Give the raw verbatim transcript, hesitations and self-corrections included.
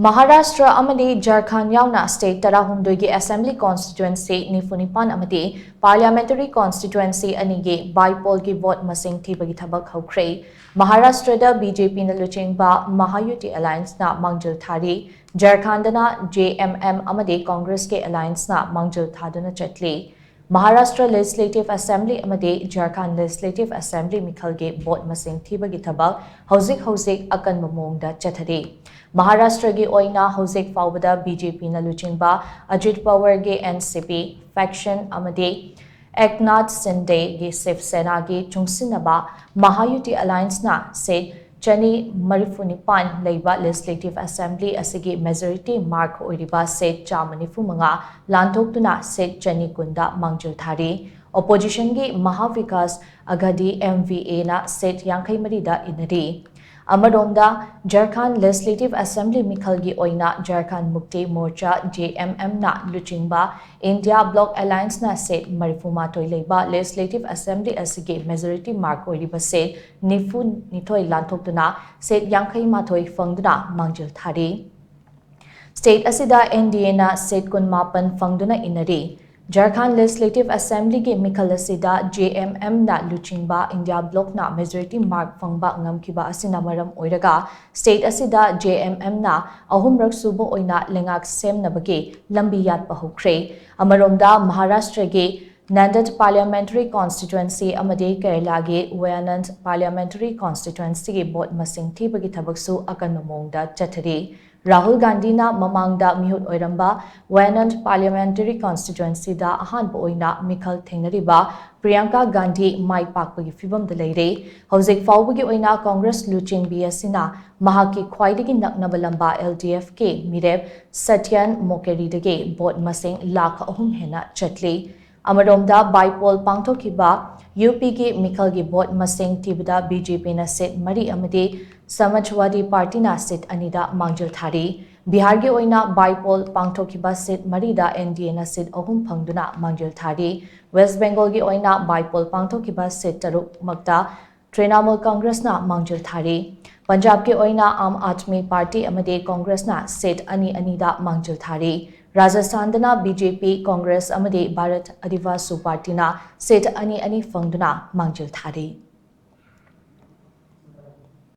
ꯃꯍꯥꯔꯥꯁꯇ꯭ꯔ ꯑꯃꯗꯤ ꯖꯔꯈꯥꯟ ꯌꯥꯎꯅ state ꯇꯔꯥꯍꯨꯝꯗꯣꯏꯒꯤ assembly constituency ꯅꯤꯐꯨ ꯅꯤꯄꯥꯟ ꯑꯃꯗꯤ parliamentary constituency ꯑꯅꯤꯒꯤ by pollꯒꯤ vote ꯃꯁꯤꯡ ꯊꯤꯕꯒꯤ ꯊꯕꯛ ꯍꯧꯈ꯭ꯔꯦ꯫ ꯃꯍꯥꯔꯥꯁꯇ꯭ꯔꯗ BJPꯅ ꯂꯨꯆꯤꯡꯕ Mahayuti Allianceꯅ ꯃꯥꯡꯖꯤꯜ ꯊꯥꯔꯤ꯫ ꯖꯔꯈꯥꯟꯗꯅ JMM ꯑꯃꯗꯤ Congressꯀꯤ allianceꯅ ꯃꯥꯡꯖꯤꯜ ꯊꯥꯗꯨꯅ ꯆꯠꯂꯤ꯫ ꯃꯍꯥꯔꯥꯁꯇ꯭ꯔ Legislative Assembly ꯑꯃꯗꯤ ꯖꯔꯈꯥꯟ Legislative Assembly ꯃꯤꯈꯜꯒꯤ vote ꯃꯁꯤꯡ ꯊꯤꯕꯒꯤ ꯊꯕꯛ ꯍꯧꯖꯤꯛ ꯍꯧꯖꯤꯛ ꯑꯀꯟꯕ ꯃꯑꯣꯡꯗ ꯆꯠꯊꯔꯤ꯫ ꯃꯍꯥꯔꯥꯁꯇ꯭ꯔꯒꯤ ꯑꯣꯏꯅ ꯍꯧꯖꯤꯛ ꯐꯥꯎꯕꯗ BJPꯅ ꯂꯨꯆꯤꯡꯕ ꯑꯖꯤꯠ ꯄꯋꯥꯔꯒꯤ NCP faction ꯑꯃꯗꯤ ꯑꯦꯛꯅꯥꯊ ꯁꯤꯟꯗꯦꯒꯤ ꯁꯤꯕ ꯁꯦꯅꯥꯒꯤ ꯆꯨꯡꯁꯤꯟꯅꯕ Mahayuti Allianceꯅ seat ꯆꯅꯤ ꯃꯔꯤꯐꯨ ꯅꯤꯄꯥꯟ ꯂꯩꯕ Legislative Assembly ꯑꯁꯤꯒꯤ majority mark ꯑꯣꯏꯔꯤꯕ seat ꯆꯥꯝꯃ ꯅꯤꯐꯨ ꯃꯉꯥ ꯂꯥꯟꯊꯣꯛꯇꯨꯅ seat ꯆꯅꯤ ꯀꯨꯟꯗ ꯃꯥꯡꯖꯤꯜ ꯊꯥꯔꯤ꯫ Oppositionꯒꯤ Mahavikas Aghadi, MVAꯅ seat ꯌꯥꯡꯈꯩ ꯃꯔꯤꯗ ꯏꯟꯅꯔꯤ꯫ ꯑꯃꯔꯣꯝꯗ, ꯖꯔꯈꯥꯟ Legislative Assembly ꯃꯤꯈꯜꯒꯤ ꯑꯣꯏꯅ Jharkhand Mukti Morcha, JMMꯅ ꯂꯨꯆꯤꯡꯕ India Bloc Allianceꯅ seat ꯃꯔꯤꯐꯨ ꯃꯥꯊꯣꯏ ꯂꯩꯕ Legislative Assembly ꯑꯁꯤꯒꯤ majority mark ꯑꯣꯏꯔꯤꯕ seat ꯅꯤꯐꯨ ꯅꯤꯊꯣꯏ ꯂꯥꯟꯊꯣꯛꯇꯨꯅ seat ꯌꯥꯡꯈꯩ ꯃꯥꯊꯣꯏ ꯐꯪꯗꯨꯅ ꯃꯥꯡꯖꯤꯜ ꯊꯥꯔꯤ꯫ State ꯑꯁꯤꯗ NDAꯅ seat ꯀꯨꯟ ꯃꯥꯄꯟ ꯐꯪꯗꯨꯅ ꯏꯟꯅꯔꯤ꯫ Jharkhand Legislative Assemblyꯒꯤ ꯃꯤꯈꯜ ꯑꯁꯤꯗ JMMꯅ ꯂꯨꯆꯤꯡꯕ India Blocꯅ majority mark ꯐꯪꯕ ꯉꯝꯈꯤꯕ ꯑꯁꯤꯅ ꯃꯔꯝ ꯑꯣꯏꯔꯒ state ꯑꯁꯤꯗ JMMꯅ ꯑꯍꯨꯝꯔꯛ ꯁꯨꯕ ꯑꯣꯏꯅ ꯂꯩꯉꯥꯛ ꯁꯦꯝꯅꯕꯒꯤ ꯂꯝꯕꯤ ꯌꯥꯠꯄ ꯍꯧꯈ꯭ꯔꯦ꯫ ꯑꯃꯔꯣꯝꯗ, ꯃꯍꯥꯔꯥꯁꯇ꯭ꯔꯒꯤ Nanded Parliamentary Constituency ꯑꯃꯗꯤ ꯀꯦꯔꯂꯥꯒꯤ Wayanad Parliamentary Constituencyꯒꯤ vote ꯃꯁꯤꯡ ꯊꯤꯕꯒꯤ ꯊꯕꯛꯁꯨ ꯑꯀꯟꯕ ꯃꯑꯣꯡꯗ ꯆꯠꯊꯔꯤ꯫ ꯔꯥꯍꯨꯜ ꯒꯥꯟꯙꯤꯅ ꯃꯃꯥꯡꯗ ꯃꯤꯍꯨꯠ ꯑꯣꯏꯔꯝꯕ Wayanad Parliamentary Constituencyꯗ ꯑꯍꯥꯟꯕ ꯑꯣꯏꯅ ꯃꯤꯈꯜ ꯊꯦꯡꯅꯔꯤꯕ ꯄ꯭ꯔꯤꯌꯥꯡꯀꯥ ꯒꯥꯟꯙꯤ ꯃꯥꯏ ꯄꯥꯛꯄꯒꯤ ꯐꯤꯚꯝꯗ ꯂꯩꯔꯦ꯫ ꯍꯧꯖꯤꯛ ꯐꯥꯎꯕꯒꯤ ꯑꯣꯏꯅ Congress ꯂꯨꯆꯤꯡꯕꯤ ꯑꯁꯤꯅ ꯃꯍꯥꯛꯀꯤ ꯈ꯭ꯋꯥꯏꯗꯒꯤ ꯅꯛꯅꯕ ꯂꯝꯕꯥ LDFꯀꯤ ꯃꯤꯔꯦꯞ ꯁꯇ꯭ꯌꯥꯟ ꯃꯣꯀꯦꯔꯤꯗꯒꯤ vote ꯃꯁꯤꯡ ꯂꯥꯈ ꯑꯍꯨꯝ ꯍꯦꯟꯅ ꯆꯠꯂꯤ꯫ ꯑꯃꯔꯣꯝꯗ, by poll ꯄꯥꯡꯊꯣꯛꯈꯤꯕ UPꯒꯤ ꯃꯤꯈꯜꯒꯤ vote ꯃꯁꯤꯡ ꯊꯤꯕꯗ BJPꯅ seat ꯃꯔꯤ ꯑꯃꯗꯤ Samajwadi Partyꯅ seat ꯑꯅꯤꯗ ꯃꯥꯡꯖꯤꯜ ꯊꯥꯔꯤ꯫ ꯕꯤꯍꯥꯔꯒꯤ ꯑꯣꯏꯅ by poll ꯄꯥꯡꯊꯣꯛꯈꯤꯕ seat ꯃꯔꯤꯗ NDAꯅ seat ꯑꯍꯨꯝ ꯐꯪꯗꯨꯅ ꯃꯥꯡꯖꯤꯜ ꯊꯥꯔꯤ꯫ West Bengalꯒꯤ ꯑꯣꯏꯅ by poll ꯄꯥꯡꯊꯣꯛꯈꯤꯕ seat ꯇꯔꯨꯛꯃꯛꯇ Trinamool Congressꯅ ꯃꯥꯡꯖꯤꯜ ꯊꯥꯔꯤ꯫ ꯄꯟꯖꯥꯕꯀꯤ ꯑꯣꯏꯅ ꯑꯥꯝ ꯑꯥꯗꯃꯤ ꯄꯥꯔꯇꯤ ꯑꯃꯗꯤ ꯀꯣꯡꯒ꯭ꯔꯦꯁꯅ ꯁꯤꯠ ꯑꯅꯤ ꯑꯅꯤꯗ ꯃꯥꯡꯖꯤꯜ ꯊꯥꯔꯤ꯫ ꯔꯥꯖꯁꯊꯥꯟꯗꯅ ꯕꯤ ꯖꯦ ꯄꯤ, ꯀꯣꯡꯒ꯭ꯔꯦꯁ ꯑꯃꯗꯤ ꯚꯥꯔꯠ ꯑꯗꯤꯕꯥꯁꯨ ꯄꯥꯔꯇꯤꯅ ꯁꯤꯠ ꯑꯅꯤ ꯑꯅꯤ ꯐꯪꯗꯨꯅ ꯃꯥꯡꯖꯤꯜ ꯊꯥꯔꯤ꯫